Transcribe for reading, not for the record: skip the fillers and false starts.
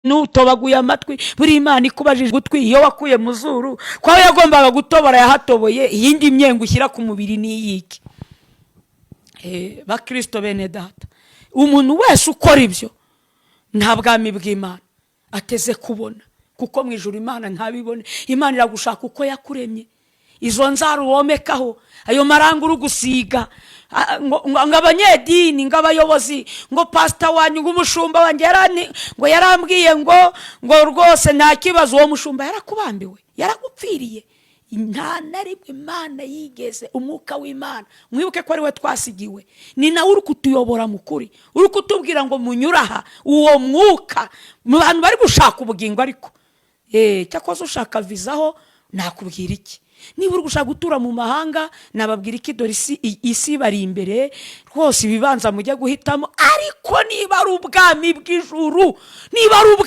N'utobaguye amatwi, buri Imana ikubajije ugutwi iyo wakuye mu zuru, ko aho yagombaga gutobora yahatoboye, iyindi myengo ushyira ku mubiri ni iyiki? Bakristo bene data, umuntu wese ukora ibyo nta bwami bw'Imana ateze kubona, kuko mu ijuru Imana ntabibone. Imana iragushaka uko yakuremye. Izo nzara womekaho, ayo maranga uri gusiga, ngo abanyedini, ngo abayobozi, ngo pasita wanyu, ngo umushumba wanjye ngo yarambwiye ngo rwose nta kibazo. Uwo mushumba yarakubambiwe, yaragupfiriye. Nta na rimwe Imana yigeze. Umwuka w'Imana, mwibuke ko ari we twasigiwe, ni nawe uri kutuyobora mu kuri, uri kutubwira ngo munyure aha. Uwo mwuka mu bantu bari gushaka ubugingo, ariko cyakoze ushaka vizaho nakubwira iki? Niba uri gushaka gutura mu mahanga nababwira iki? Dore isi bari imbere rwose, ibibanza mujya guhitamo. Ariko niba ari ubwami bw'ijuru, niba ari ubwami